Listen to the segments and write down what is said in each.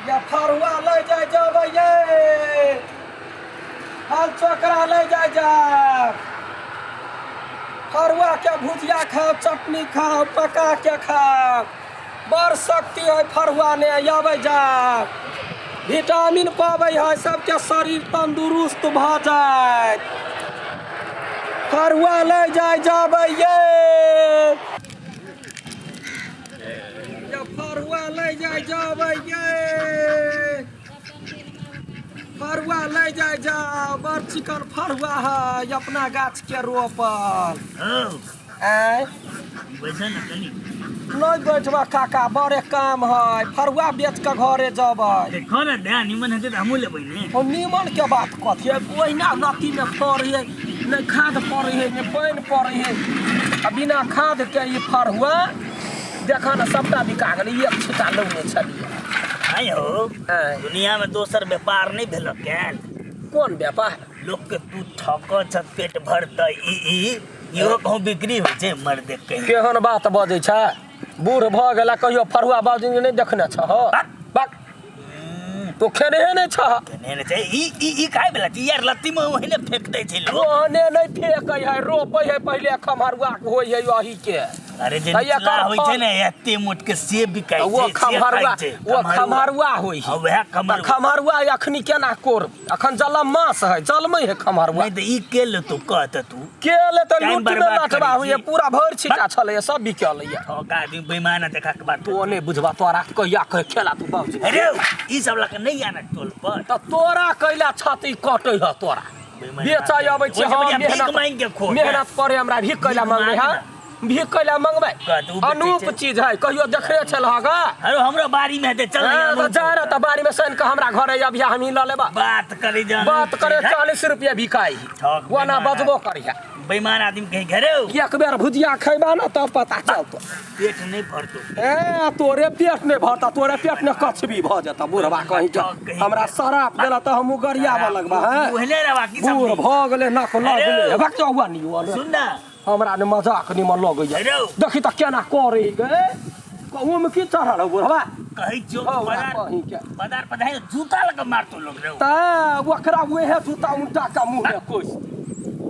या फरुआ लै जाय जेबै ये, फल चोकरा लै जाय जाब। फरुआ के भुजिया खाओ, चटनी खाओ, पका के खाओ, बड़ शक्ति है फरुआ ने। अबै जाब, विटामिन पाबै है, सबके शरीर तंदुरुस्त भऽ जायत। फरुआ लै जाय जेबै ये, या फरुआ लै जाय जेबै ये, फरुआ लै जाय जाओ। बड़ चिकन फरुआ है, अपना गाछ के रोपल। हौ। आँय? बैठे ने कनी। नहि बैठबा काका, बड़े काम है, फरुआ बेच के घरे जेबै। देखो ने ध्यान, निमन हेतै तऽ हमहूँ लेबै ने। ओ नीमन के बात कथी है, ओहिना लत्ती में फड़ै है, नहि खाद पड़ै है, नहि पानि पड़ै है, आ बिना खाद के ई फरुआ देखा ने सबटा बिका गेलै। एक छिटा लौने छलियै। आँय हौ। आँय? दुनिया में दोसर व्यापार नहि भेल कैल? कोन व्यापार? लोक के तू ठक छ, पेट भरतै, ई ई इहो कहूँ बिक्री होइ छै मर देख के। केहन बात बजै छै, बूढ़ भऽ गेला, कहियो फरुआ बाबूजी नहि देखने छह? बक, तू खेनेहे नहि छह। नहि नहि छै, ई ई ई खाय वला छै यार, लत्ती में ओहिने फेंक दै छै लोक। ओहने नहि फेकै है, रोपै है पहिले, खमहरुआ के होइ है अही के। अरे जे तऽ निचला एकर होइ छै फल- ने एते मोट के, से बिकाइ ओ छै, से खमहरुआ खाइ छै। ओ खमहरुआ होइ है। हँ, वएह तऽ खमहरुआ। खमहरुआ अखनी केना कोरबी? अखन जलम मास है, जलमै है खमहरुआ। नहि तऽ ई के लेतौ, कह तऽ तू। के ले तऽ टाइम लूट में बर्बाद लटबा करै होइए छी। पूरा भरि छिटा छलैए, सब बिकल ये। ठक आदमी, बेईमान देखा के बात। तो नहि बुझबा, तोरा कहिया कह खेला तू बाबूजी। अरे ई सब लऽ के नहि आना टोल पर। तऽ तोरा कैला छाती कटै ह तोरा? बेईमान बेचै अबै छी ओहिसँ हम। बढ़िआँ भीख मेहनत मांगि के खो। मेहनत करे, हमरा भीख कैला भीख मांगबै? मांग है ना। भीख कैला मंगबै? कह तऽ उ बेचै अनूप छै। चीज है, कहियो देखने छल गा? अरे हमरो बाड़ी में हेतै, चल हाँ, ना। तऽ जा रहा तऽ बाड़ी में सैन के हमरा घरे अभिया, हमही लऽ लेबा। बात करी जान। बात करे, 40 रुपया बिकाई। ठक ओना बेईमान बजबो करिहे। बेईमान आदमी कहीं घरे हो। एक बेर भुजिया खैबा ने तब पता चलतो। पेट नहीं भरतो। ए तोरे पेट नहीं भरता, तोरे पेट ने कछबी भऽ जेता। बुढ़वा कहीं के कहीं हमरा शराब देला तऽ हमहूँ गरियाबऽ लगबा हैं। ओहने रहबा की सब। बूढ़ भऽ गेलै, नक लग अरे। गेलै, भक हुआ नहीं हुआ। सुन ना। हमरा ने मजाक निमन लगैया। अरे। देखी तऽ केना करै गे, कहूमे की चढ़ल हौ बुढ़वा? कहै छियौ। हौ, बाजार कहीं के। बाजार पर जाही, जूता लऽ कऽ मारतो लोग रे। तऽ ओकरा उहे जूता उल्टा के मुँह में कोसि,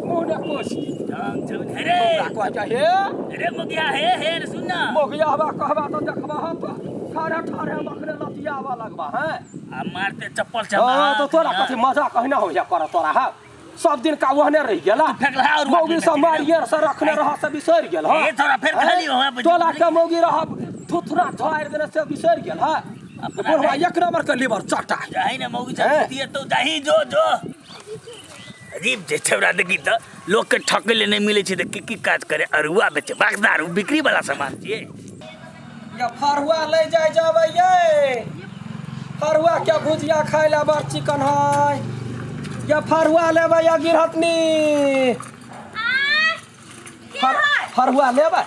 मुँह में कोसि। ढंग छौ रे। हमरा कहै हे। रे मोगिया, हे हे रे, सुन ना। मोगिया हवा कहबा तऽ देखबा हम तऽ ठाढ़े ठाढ़े मखने लतियाबऽ लगबा हैं। आ मारते चप्पल से। हँ तऽ तोरा कथी मजाक अहिना होइया कर तोरा? हँ, सब दिन का ओहने रहि गेला। फेकलहा और मौगी सब मारिये से रखने रह से बिसरि गेल। हँ ए तोरा फेर खाली हो। टोला के मौगी रह थुथुना झाड़ि देने से बिसरि गेल। हँ बुढ़वा एक नंबर के लीवर चटा। जाही ने मौगी हैं? सब दिए तो जाही, जो जो अजीब छै छौड़ा। देखी तऽ लोक के ठकै ले नहि मिलै छै तऽ की की काज करे, अरुआ बेचे, बागदार बिक्री वाला सामान छियै। या फरुआ लै जाय जेबै ये, फरुआ के भुजिया खाय ला बड़ चिकन है। या फरुआ लेबै या गिरहतनी? फरुआ लेबै?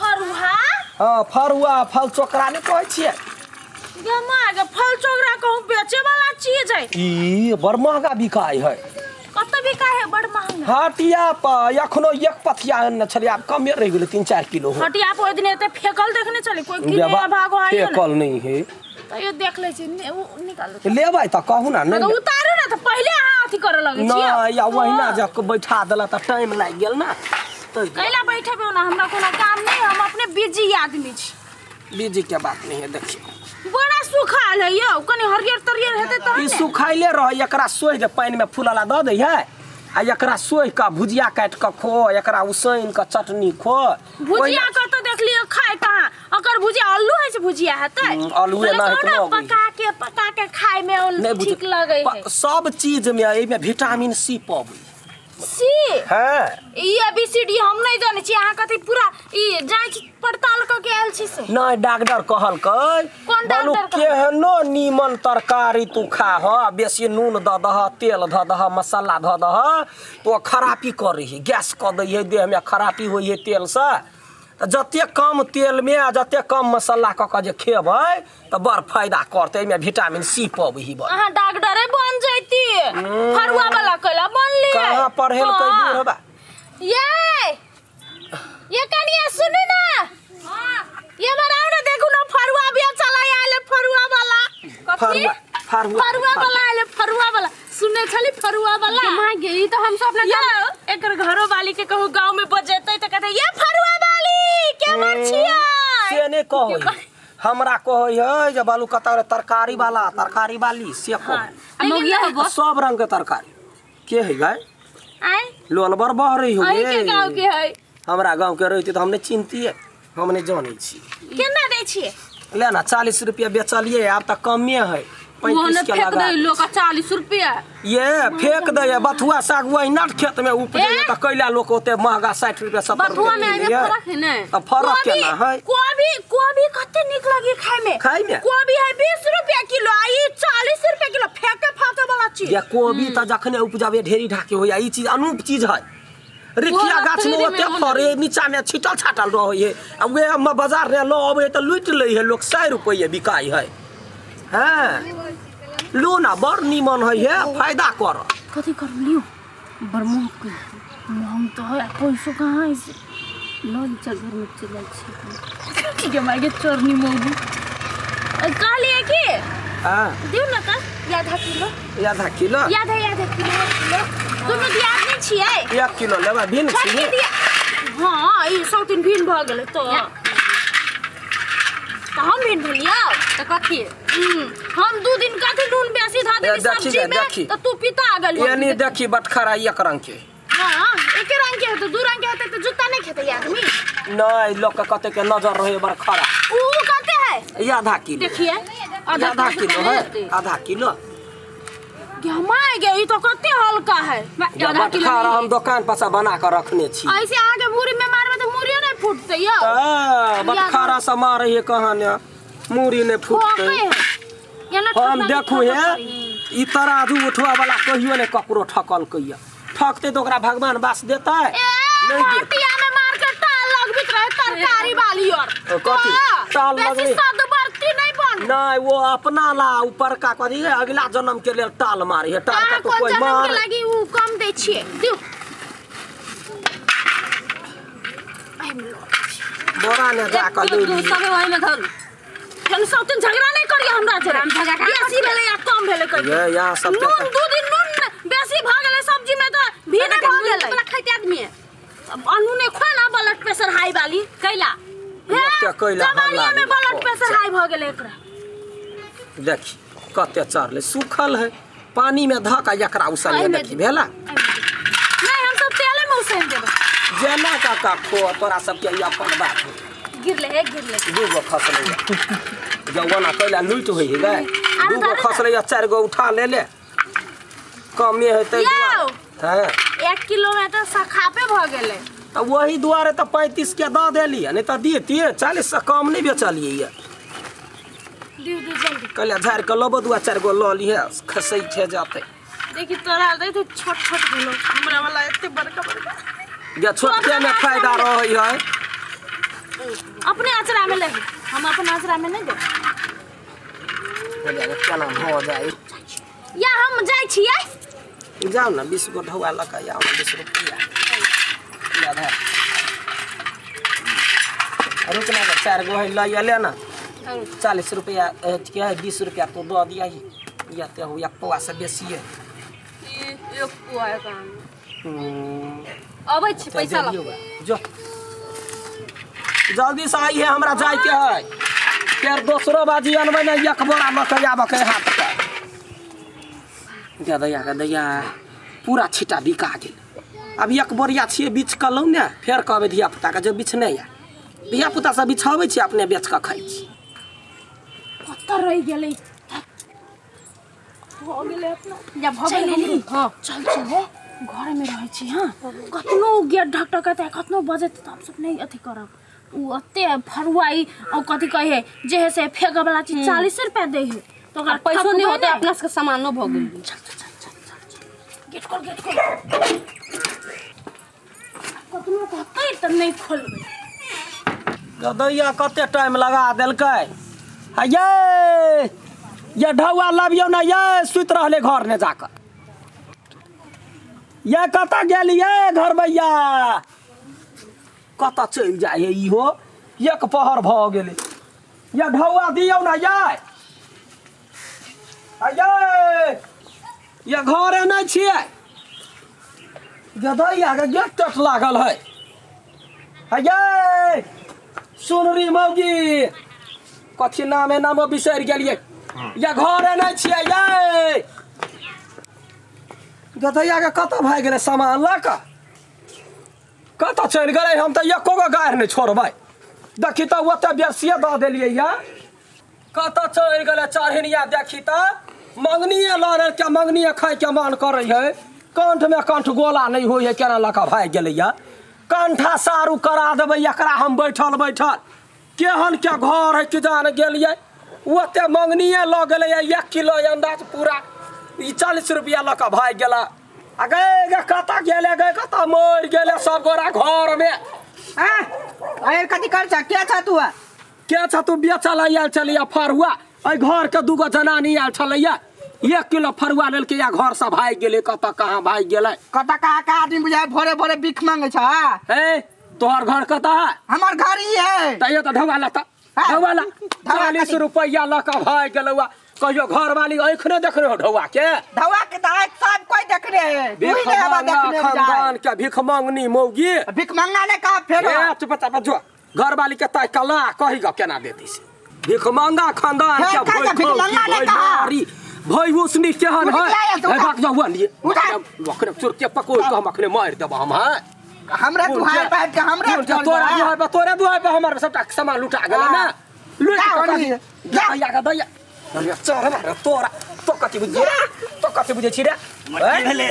फरुहा? हँ, फरुआ, फल चोकरा नहि कहै छियै? गे माँ गे, फल चोकरा कहूँ बेचे वाला चीज है? ई बड़ महगा बिकाइ है। कतऽ बिकाय है बड़ महंगा? हटिया पर एखनो एक पथिया अनने छलियै, आब कमे रहि गेलै, 3-4 किलो हो। हटिया पर ओहि दिन एते फेकल देखने छली, कोई किने बेबा- भागो है ने। फेकल नहि है। तैयो देख लै छी ने, उ निकालू। लेबै तऽ कहू ने। तऽ नहि। उतारू ने, तऽ पहिले अहाँ अथी करऽ लगै छियै। नहि, या ओहिना जब बैठा देला तऽ टाइम लागि गेल ने ताहि दुआरे। कैला बैठेबै ओना, हमरा कोनो काम नहि, हम अपने बिजी आदमी छी। बिजी के बात नहीं है, देखियौ। बड़ा सुखायल है यौ, कनि हरियर तरियर हेतै तहन ई ने। सुखाइले रहै, एकरा सोहि दे, पानिमे फूलला दऽ दै है आ एकरा सोहि कऽ भुजिया काटि कऽ खो, एकरा उसैन कऽ चटनी खो। भुजिया कतऽ देखलियै खाय कहाँ? ओकर भुजिया अल्लू होइ छै, भुजिया हेतै? अल्लुए पहिले नाहित कहू ने, लगै है। पका के पका के खाय में ओ नहि बुझ ठीक लगै है। सब चीज में एहिमे विटामिन सी पबै। सी? हँ। ई ए बी सी डी हम नहि जानै छी, अहाँ कथी पूरा ई जाँच पड़ताल कऽ के आयल छी से? नहि, डॉक्टर कहलकै। कोन बोलू? डॉक्टर कहलकै? केहनो नीमन तरकारी तू खा ह, बेसी नून दऽ दह, तेल धऽ दह, मसाला धऽ दह, तो खरापी करै है, गैस कऽ दै है, देहमे खरापी होइ है तेलसँ। तऽ जते कम तेलमे आ जते कम मसाला कऽ कऽ जे खेबै तऽ बड़ फायदा करतै, एहिमे विटामिन सी पबै ही बड़। अहाँ डॉक्टरे बन जैती, फरुआ वाला कैला बनलियै? कहाँ पढ़ेलकै? हाँ। बुढ़बा। ये ये कनिया, सुनू ना, ये बनाओ ना, देखू ना, फरुआ भी चला आयल है, फरुआ वाला। कथी फरुआ फरुआ फरुआ वाला आले फरुआ वाला सुने छली फरुआ वाला माँ गे ई तो हम सब अपना यो एकर घरो वाली के कहू गांव में बजेतै त कहतै ये फरुआ वाली के मर छियै से नहि कहै हमरा कहै है जे बालू कतऽ रे तरकारी वाला तरकारी वाली से कहै आ मौगिया हो सब रंग के तरकारी के है गाय आय लोलबर बह रही हो अहीं के गांव के है हमरा गाँव के रहती तऽ हम नहि चिन्हतियै हम नहि जानै छी केना दै छियै ले ना 40 रुपया बेचलियै आब तऽ कमे है ओहने 35 के फेंक लगा दे लोग 40 रुपया ये फेंक दे बथुआ साग वही खेत में उपजे है तऽ कैला लोक ओते महगा 60 रुपया 70 बथुआ में रुपया एमे कीनैये। फर्क है ने तऽ फरक केना है कोबी कोबी कते नीक लगी खाय में खाय में? कोबी है 20 रुपया किलो आ ई 40 रुपया किलो फेंके फाके वाला चीज ये कोबी तऽ जखने उपजाबे ढेरी ढाके होइया ई चीज अनूप चीज है रिखिया ओहो गाछ में फ्री में ओते होने फरे नीचा में छिटल छाटल रहै है आ उहे में बाजार रे लऽ अबै है तऽ लूटि लै है लोक 100 रुपये बिकाइ है हँ लू ना बड़ नीमन है हे फायदा कर कथी करू लियो बड़ महग के महंग तो है पैसो कहाँ है से लऽ चल घर में चल जाइ छी ठीक है मार के चोरनी मौगी कहलिए कि हाँ दिउ ना का आधा किलो आधा किलो आधा आधा किलो एक किलो दुनू दियादनी छियै एक किलो लेबै भिन्न छोटकी छी दिया हाँ ई सौ दिन भिन्न भऽ गेलै तो तऽ हम भिन्न भेलियौ तऽ कथी हम दू दिन कथी नून बेसी धऽ देली ए, देखी सब्जी गे, में देखी। तऽ तू पिता गेली एनी देखी बटखरा एक रंग के हाँ एके रंग के हेतै दू रंग के हेतै तऽ जूता नहि खेतै आदमी नहीं लोग के कते के नजर रहे बड़ खरा ऊ कते है ई आधा किलो देखिए ई आधा किलो है आधा किलो घमाय गे ई तो कते हल्का है आधा किलो बटखरा हम दोकान पर से बना के रखने छी ऐसे आगे मुरी में मारबे तऽ मुरियो नहि फूटतै यौ तऽ बटखरा से मारे है कहाँ ने मूड़ी नहि ठोकै फूटतै है या ना हम ठोकना देखू ठोकै हे ई तराजू उठवा वाला कहियो ने ककरो ठकलकै ठकतै तऽ ओकरा भगवान बास देतै ए नहि देत हटिया में मार के टाल लगबित रहे तरकारी वाली और ओ, कथी? टाल बेसी लगबी? सदबरती नहीं बन नहीं वो अपना ला ऊपर का कथी है अगला जन्म के लेल टाल मारे है टाल कहाँ का तो कोन कोई जन्म के मार लागी ऊ कम दै छियै दिउ बोरा ने जा कऽ एक ले दू लियै। सबे वही में धरू फेन सब दिन झगड़ा नहीं करिए हमरा जरे हम झगड़ा कहाँ बेसी भेलै या कम भेलै कहियो ये यहाँ सब के नून दू दिन नून बेसी भऽ गेलै सब्जी में तऽ भीने भऽ गेलै वाला खाइते आदमी है अनूने खो ना ब्लड प्रेशर हाई वाली कैला लोक के कैला जवानिया हल्ला में ब्लड ओ, प्रेशर हाई भऽ गेलै एकरा देखी कते चढ़ले सूखल है पानी में धऽ कऽ एकरा उसनिए एहिमे देखी भेला नहीं हम सब तेले में उसैन देबै जेना काका खो तोरा सबके ई अपन बात हो गिरले हे गिरले दू गो खसलै जौना कैला लूटि होइ है गए आरो दू गो धरू ने। खसलै चारि गो उठा ले ले कमे हेतै यौ। हँ एक किलो में तऽ सखापे भऽ गेलै तऽ वही दुआरे तऽ 35 के दऽ देलियै नहि तऽ दितियै 40 से कम नहि बेचलियै यऽ दिउ दिउ जल्दी कहलियै झाड़ि कऽ लेबो दू चारि गो लऽ लिहे खसै छै जेतै देखी तोरा दै तो छोट छोट भेलो हमरा वाला एते बड़का बड़का जे छोटके मे फायदा रहै है अपने अचरा में लही हम अपन अचरा में नहीं देब केना भऽ जाइ या हम जाइ छियै जाउ ने 20 गो ढौआ लऽ कऽ आउ ने 20 रुपैआ या धर। रुक ना चारि गो है लऽ अयले ने 40 रुपैआ के है 20 रुपैआ तो दऽ दिया या ते हो एक पौआ से बेसी है एक पुआ है कहाँ अबै छी पैसा लऽ जो जल्दी से आई है हमरा जाय के है फेर दोसरो बाजी अनबै ने एक बोरा लऽ के आबऽ के हाथ पर गे दैया गे दैया पूरा छिटा बिका गेल आब एक बोरिया छियै बीछ कऽ लौ ने फेर कहबै धिया पुताके जे बिछने यऽ धिया पुता सब बिछाबै छै अपने बेच कऽ खाइ छी कतऽ रहि गेलै भऽ गेलै अपना या भऽ चलि गेलै एली हँ चल चल हे घरमे रहै छी हँ कतनो गेट ढकढकेतै कतनो बजेतै तऽ हमसब नहि अथी करब ओ ओते फरुआई और कथी कहै है जे है से फेंके वाला चीज 40 रुपया दै है तऽ ओकरा पैसो नहि ठकबै होतै अपना सबके सामानो भऽ गेल चल चल चल चल चल चल गेट खोल गेट खोल कतनो कहतै तऽ नहि खोलबै गदैया कते टाइम लगा देलकै हा ये ये ढौआ लबियौ ने ये सुति रहलै घर ने जाकऽ ये कतऽ गेलियै घर भैया कतऽ चलि जाइ है इहो एक पहर भऽ गेलै ये ढौआ दियौ ने ये अये ये घरे नहि छियै गदैया के गेट तेट लागल है। अये सुनरी मौगी कथी नामे नामो बिसरि गेलियै। ये घरे नहि छियै ये गदैया के कतऽ भए गेलै सामान लऽ कऽ कतऽ चलि गेलै? हम तऽ एको गो गारि नहि छोड़बै। देखी तऽ ओतऽ बेसिए दऽ देलियै या कतऽ चलि गेलै चढ़िनिया। देखी तऽ मंगनीए लऽ के मंगनीए खाइके मन करै है। कंठमे कंठ गोला नहि होइ है केना लऽ कऽ भागि गेलैया। कंठा सारू करा देबै एकरा हम बैठल बैठल। केहन के घर है कि जान गेलियै ओते मंगनीए लऽ गेलैया 1 किलो अंदाज पूरा ई 40 रुपया लऽ कऽ भागि गेला। आ गे गे कतऽ गेलै गे कतऽ मरि गेलै सब गोरा घरमे। अरे कथी कर छ के छ तू? के छ तू? बेचऽ लए आयल छलैया फरुआ। एहि घरके दूगो जनानी आयल छलैया 1 किलो फरुआ लेलकै या घरसँ भागि गेलै। कतऽ कहाँ भागि गेलै? कतऽ कहाँ का आदमी बुझाय भोरे भोरे भीख मांगे छ? हे तोहर घर कतऽ है? हमर घर ई है। तैयो तऽ ढौआ लता ढौआ ला 40 रुपैआ लऽ कऽ भागि गेलौआ। कहियो घरवाली आँखि नहि देखने हो ढौआ के? ढौआ के तऽ आँखि सब कोई देखने है। तू ही भीख नहीं हवा देखने खानदान के भीख मंगनी मौगी। भीख मंगा ने कहा फेर ए चुप चाप जो घरवाली के ताकि कला कही ग केना देती से भीख मंगा खानदान के हे, भीख मंगा ने कहा। भई उसनी केहन उठ है? जा, हे उठा। भाग जाओ लिए उठा। अखने चोर के पकोड़ के हम अखने मारि देब हम। हैं हमरा दुहार पर के हमरा तोरा दुहार पर तोरे दुहार पर हमर सबटा सामान लुटा गेल ना। लुटि जा, के ओनी। कथी? दैया के दैया अरे चढ़ रे तोरा तो कथी बुझै तो कथी बुझै छी रे? की भेलै?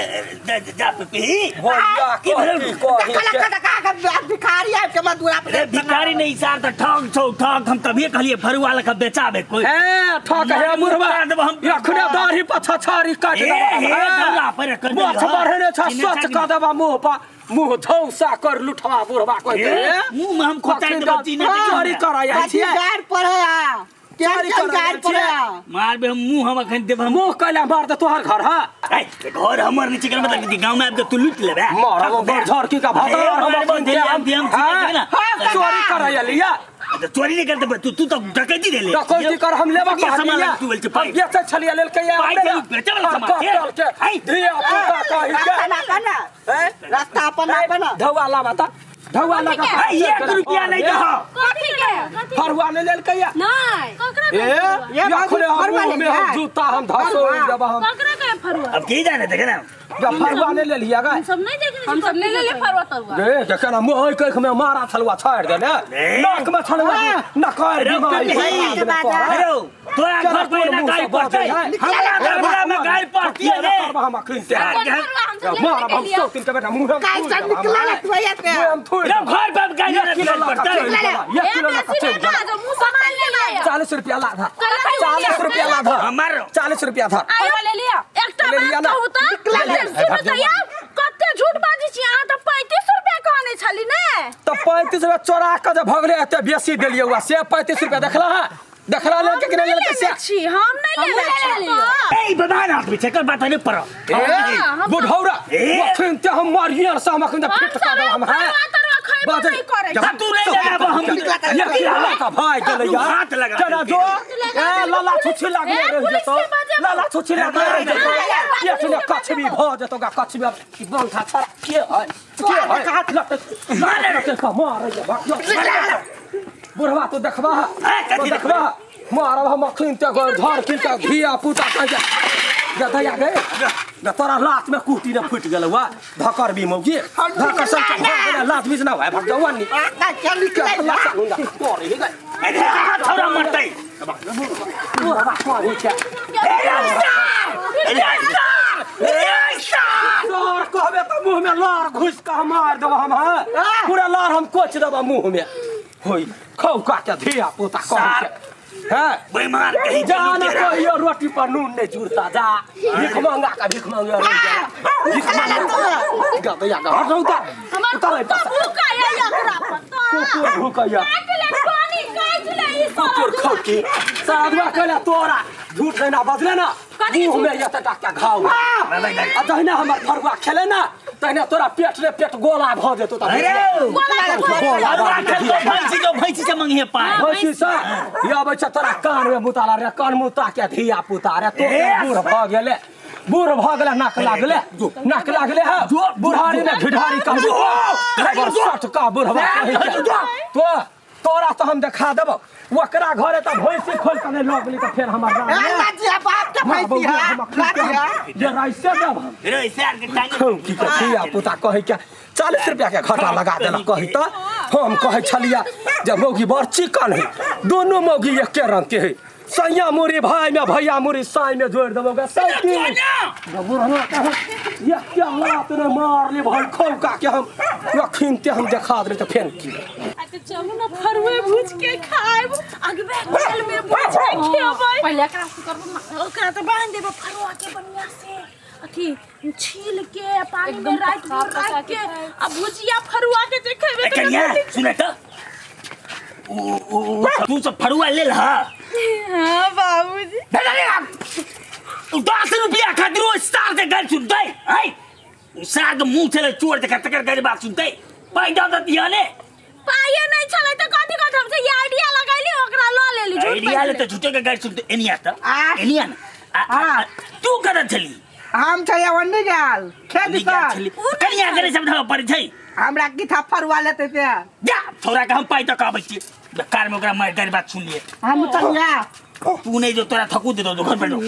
जा जा पी भैया की भेलै? कथी कही कला कला का भिखारी आबि के हमर दुआरा पर रे भिखारी नहीं सार तऽ ठग छौ ठग। हम तभिए कहलिए फरुआ लऽ कऽ बेचाबे कोई। ए ठक हे मुरवा लुटा देब हम। अखने दाढ़ी पर छछारी काटि ए, देब हम, हे, हैं? ढौला पर कर मोछ देब, बढ़ेने छ चिन्है सच छा कि कऽ देबा मुँह पर मुँह धौसा कर लुठवा बुढ़वा कहि ए, दे। मुँह में हम खोचाइ देबौ, चिन्है छा कि चोरी हमरा? करऽ आयल कथी छियै। गाड़ पर है आ चोरी केहन करऽ गाड़ आयल पर है छियै। आ? मारबे हम मुँह हम अखन देब हम। मुँह कैला मार दे तोहर घर है? ऐ, घर हमर नहीं छै मतलब कि गाँव में आबि के तू लूटि लेबे। मारब हम बड़ झड़की का भतर हम मारबो, अखन के हम हम हैं? ना। चोरी करऽ एलियै। तऽ चोरी नहि करते तू तू तऽ डकैती देले। डकैती कर हम लेबऽ सामान कहलियै। तू बोल छै हम पाइ। बेचै छलियै लेलकै या पाइ के बेचै वाला सामान छै। कटल के है। धिया पुता कहि के रास्ता ना बना हैं? रास्ता अपन अपन ढौआ लाबा तऽ ढौआ लऽ कऽ ऐ, 1 रुपया नहि दह। कथी के कथी? फरुआ नहि लेलकै या? नहीं ककरा ए के फरुआ? ये बाबू अखने हम फरुआ मुँह में हम लेलकै। जूता हम धसो फरुआ। देब हम। ककरा के फरुआ? अब की जाने देखे ना जब फरुआ नहि लेलियै गे हम सब नहीं देखने हम सब नहीं लेले फरुआ तरुआ। गे देखे ना मुँह ओहि में मारा छलुआ छाड़ि देने ए। नाक में छलुआ नकार अरे बीमारी कहीं भऽ गेलै तोरा। हेलो तोरा केना घर पर कोन एना मुँह गाड़ी सँ बाजै पड़तै? है? हमरा घरवला में गाड़ी पड़ती है रे। करब हम अखन से। सार के- फरुआ हम सब मारब हम लेने सौ दिन के बेटा मुँह हम काहे थूरि से देब हम, निकला हैं? तू ये पे मुँह हम थूरि रे देब। घर पर गाड़ी 1 किलो लऽ कऽ पड़तै। चलि गेला, 1 किलो लऽ कऽ चलि गेला। मुँह सामान ले लिया। 40 रुपया ला धर 40 रुपया ला धर हमर 40 रुपया धर आयो ले लिया। एकटा ले लिया बात ना। कहू तऽ ले लिया। सुनू तऽ यार कते झूठ बाजै छी अहाँ तऽ 35 रुपया कहने छली ने। तऽ 35 रुपया चोरा कऽ जे भगले एते बेसी देलियै हुआ से 35 रुपया देखला है? देखला लेलकै कि नहि हम लेलकै नहि से? लेने छी हम नहीं लेने छी ए बेमान आदमी छै एकर बात नहि पड़ो। ए बुढ़ौरा ए। अखन ते हम मारिये से हम अखन हम फिट सब कऽ देब हम हैं? फरुआ तरुआ खैबो बाजै। नहीं करै जब छी। तू नहि लगाबऽ हम एक किलो लऽ कऽ भागि गेलै तू यार। हाथ लगा केना जो लगा ए देलकै। लाला छुच्छी लागले ए, रहि पुलिस जेतौ के बजेबौ। लाला छुच्छी लागले रहि जेतौ ए, एक ने कछबी भऽ जेतौ गा कछबी ई बंठा छड़ा के है के है लटे लटे कऽ मारै ये भाग जो। बुढ़वा तू देखबा ए, कथी तू देखबा मारब हम अखन ते घर धर की के धिया पुता कह के गदैया गे गे तोरा लात में कुटी ने फूटि गेलौ वा धकर भी मौगी धकर सब के भऽ गेलै लात बीच ना भाई भाग जाऊ नी का चल निकला के लात गुंडा करे हे गे अरे छौड़ा मरतै। बुढ़वा कहे छै लड़ कहबे तऽ मुँह में लड़ घुसि कऽ हम मारि देब हम हैं पूरा लड़ हम कोच देब मुँह में होई खौका के धिया पुता कहे छै हैं बेईमान कहीं जा ना कहियो रोटी पर नून नहीं जुड़ता जा भीख मंगा का भीख मंगा रह जा भीख मंगा गदैया गा हट उतर हमर उतर कुत्ता भूखा है एकरा पर कुकुर भूकैया काटि ले पानी काटि ले ई सब कुकुर खौकी साधुआ कहला तोरा झूठ नहीं ना बजले ना मुंह में एते टा के घाव आ जहिना हमर फरुआ खेले ना तहने तोरा पेट रे पेट गोला भऽ जेतौ तऽ अरे गोला अरुआ खेलतो भैंसी जो भैंसी से मंगिहे पाय भैंसी से ई अबै छै तोरा कान में मुताला रे कान मुता के धिया पुता रे तो ए! बूढ़ भऽ गेले बूढ़ भऽ गेले नाक लागले नाक लागले है बुढ़ारी में घिढारी कम सटका बुढ़वा कहीं के। तो तोरा तऽ हम देखा देबौ ओकरा घरे तऽ भैंसी खोल के नहि लऽ गेली तऽ फेर हमर राम ए, लाजिया बाप के माँ भैंसी बौआ, है हम अखन के लाजिया हम जे राइसे देब हम रे सार के टांगे की के धिया पुता कहै के 40 रुपया के घाटा लगा देलक। कहै तऽ हम कहै छलियै जे मौगी बड़ चिकन है, दुनू मौगी एके रंग के है। सैया मुरी भाई में, भैया मुरी साई में जोड़ देबो गे सौती ये क्या लात ने मारली भाई खौका के हम अखिनते हम देखा देबै तऽ फेर की। अच्छा चलू ना, फरुए भूज के खाएब, अगबे तेल में भूज के खेबै। पहिले एकरा से करबो, ओकरा तऽ बांध देबै फरुआ के बढ़िया से अथी छील के पानी में एकदम रात पका भर पका राख के के खाएब। आ भुजिया फरुआ के जे खेबै ए तऽ कनिया सुने त उ उ उ- तू सब फरुआ ले लह। हाँ बाबूजी। दादा रे उ 10 रुपया खातिर ओ सार के गाली सुनतै है? उ सार के मुंह छले चोर जका, तकर गाली बात सुनतै? पाइ दऽ दतिह ने। पाइए नहीं छलै तऽ कथी कथी हमसे ये आइडिया लगैली, ओकरा लऽ लेली झूठ। आइडिया ले तऽ झूठे के गाली सुनतै। एनिया त आ। एनिया न आ- आ- आ- तू करत छली? हम छै ओन्नी गेल खेत ओनी गेल पर। छली। कनिया करे सब धऽ पड़ै छै। हमरा की थप्पड़ लेते ते। जा छोरा के हम पाइ दऽ के अबै छी कार में, ओकरा मारि गाली बात सुन लिए। हम चलिया। तू नहीं जो, तोरा थकू देतो, जो घर पर जो।